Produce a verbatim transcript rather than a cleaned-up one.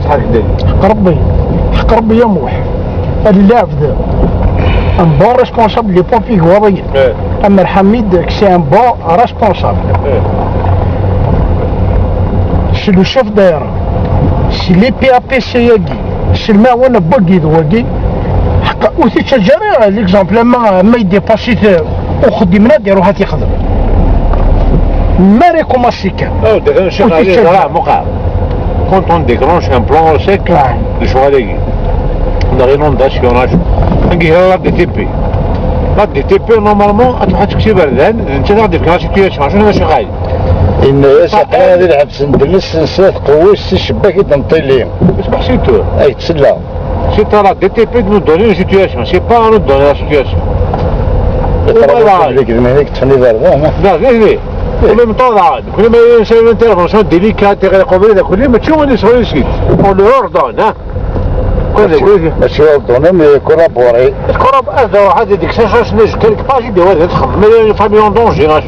Ḥaq Rebbi, ḥaq Rebbi ya Muḥ. L'abd, un bon responsable des pompiers iwaḍiyen. Amer Ḥamid, c'est un bon responsable. C'est le chef d'air. C'est les P A P C yagi. C'est le mawan n wagi d wagi. Ḥaq, ur t-ittaǧǧa ara, l'exemple, ama, ama yedipasi-t uxeddim-nni ad iruḥ ad t-ixdem. Ma ara ikumaṣi kan. Oh, d acu ur t-ittaǧǧa. Quand on déclenche un plan sec, lecɣal-agi, d inondation, agi la D T P. La D T P, normalement, ad tṛuḥ ad tekkes iberdan, d nettat ara d-ifken la situation, acu n lecɣal. Yenna-yas aql-aɣ di lḥebs n dles n snat qewwis si ccebbak i d-neṭṭili. Sbeḥ si tura. Ay ttella. C'est à la D T P de nous donner une situation, c'est pas à nous de donner la situation. Voilà. Deg d-nini ṭṭfen iberdan. Da, d nini. Kuli meṭṭaḍ, kuli ma yensay une intervention délicate, ɣer qubri da kuli, mačči wani sɣur isit. On leur ordonne, hein. Mačči ordonne, mais collaborer. Est-ce qu'on a, ah, da, واحد يديك cinq cents quelque part, j'ai des, ouais, d'être, mais il y a une famille en danger, là.